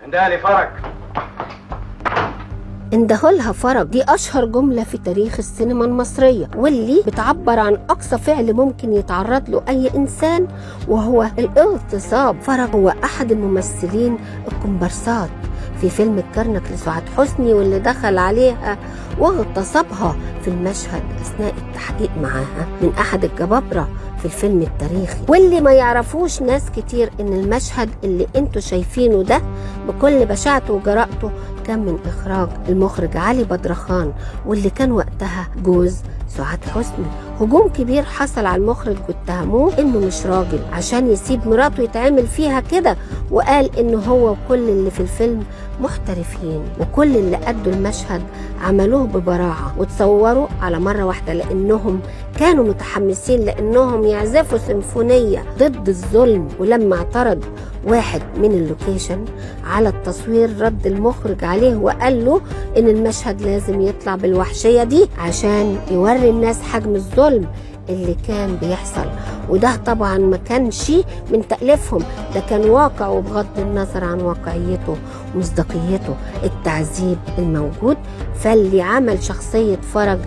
اندهلي فرج. اندهولها فرج دي أشهر جملة في تاريخ السينما المصرية، واللي بتعبر عن أقصى فعل ممكن يتعرض له أي إنسان وهو الاغتصاب. فرج هو أحد الممثلين الكومبارسات في فيلم الكرنك لسعاد حسني، واللي دخل عليها واغتصبها في المشهد أثناء التحقيق معاها من أحد الجبابرة في الفيلم التاريخي. واللي ما يعرفوش ناس كتير إن المشهد اللي انتوا شايفينه ده بكل بشاعته وجرأته كان من إخراج المخرج علي بدرخان، واللي كان وقتها جوز سعاد حسني. هجوم كبير حصل على المخرج واتهموه إنه مش راجل عشان يسيب مراته يتعمل فيها كده، وقال إنه هو وكل اللي في الفيلم محترفين وكل اللي أدوا المشهد عملوه ببراعة وتصوروا على مرة واحدة لأنهم كانوا متحمسين لأنهم يعزفوا سيمفونية ضد الظلم. ولما اعترض واحد من اللوكيشن على التصوير رد المخرج عليه وقال له إن المشهد لازم يطلع بالوحشية دي عشان يوري الناس حجم الظلم اللي كان بيحصل. وده طبعا ما كانش من تأليفهم، ده كان واقع، وبغض النظر عن واقعيته ومصداقيته التعذيب الموجود. فاللي عمل شخصية فرج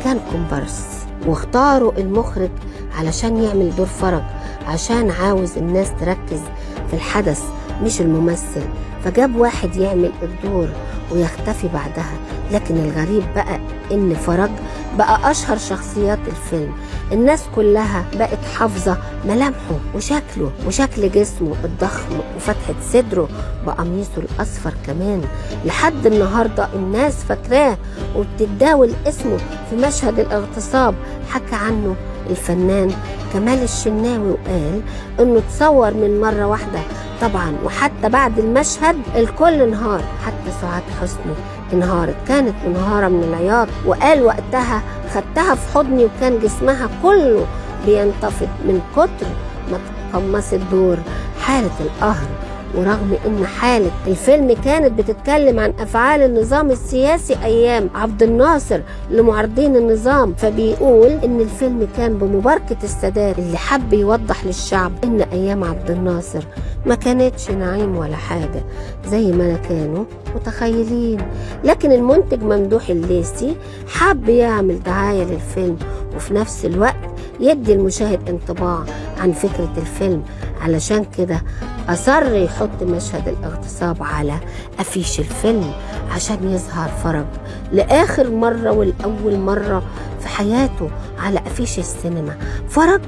كان كومبارس، واختاروا المخرج علشان يعمل دور فرج عشان عاوز الناس تركز في الحدث مش الممثل، فجاب واحد يعمل الدور ويختفي بعدها. لكن الغريب بقى إن فرج بقى أشهر شخصيات الفيلم، الناس كلها بقت حافظة ملامحه وشكله وشكل جسمه الضخم وفتحة صدره بقميصه الأصفر كمان. لحد النهاردة الناس فاكراه وبتتداول اسمه في مشهد الاغتصاب. حكى عنه الفنان كمال الشناوي وقال انه اتصور من مرة واحدة طبعا، وحتى بعد المشهد الكل انهار، حتى سعاد حسني انهارت، كانت منهارة من العياط. وقال وقتها خدتها في حضني وكان جسمها كله بينتفض من كتر ما تقمصت دور حالة القهر. ورغم ان حالة الفيلم كانت بتتكلم عن افعال النظام السياسي ايام عبد الناصر لمعارضين النظام، فبيقول ان الفيلم كان بمباركة السادات اللي حب يوضح للشعب ان ايام عبد الناصر ما كانتش نعيم ولا حاجة زي ما كانوا متخيلين. لكن المنتج ممدوح الليثي حب يعمل دعاية للفيلم وفي نفس الوقت يدي المشاهد انطباع عن فكرة الفيلم، علشان كده أصر يحط مشهد الاغتصاب على أفيش الفيلم عشان يظهر فرج لآخر مرة والأول مرة في حياته على أفيش السينما. فرج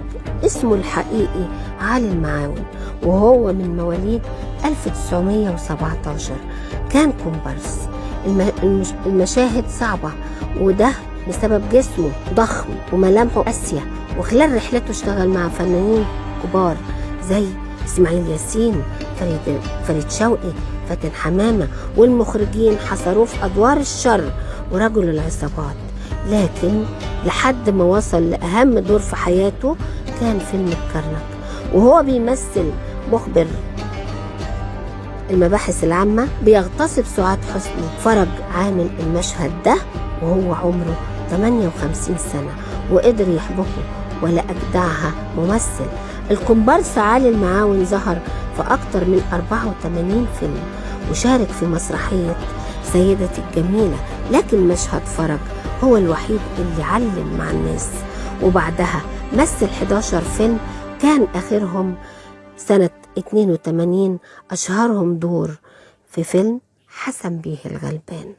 اسمه الحقيقي علي المعاون، وهو من مواليد 1917، كان كومبارس. المشاهد صعبة، وده بسبب جسمه ضخم وملامحه قاسية. وخلال رحلته اشتغل مع فنانين كبار زي اسماعيل ياسين، فريد شوقي، فاتن حمامة، والمخرجين حصروه في أدوار الشر ورجل العصابات. لكن لحد ما وصل لأهم دور في حياته كان فيلم الكرنك، وهو بيمثل مخبر المباحث العامة بيغتصب سعاد حسني. فرج عامل المشهد ده وهو عمره 58 سنة وقدر يحبكه ولا أجدعها ممثل. الكومبارس علي المعاون ظهر في أكتر من 84 فيلم وشارك في مسرحية سيدتي الجميلة، لكن مشهد فرج هو الوحيد اللي علم مع الناس. وبعدها مثل 11 فيلم كان آخرهم سنة 82، أشهرهم دور في فيلم حسن بيه الغلبان.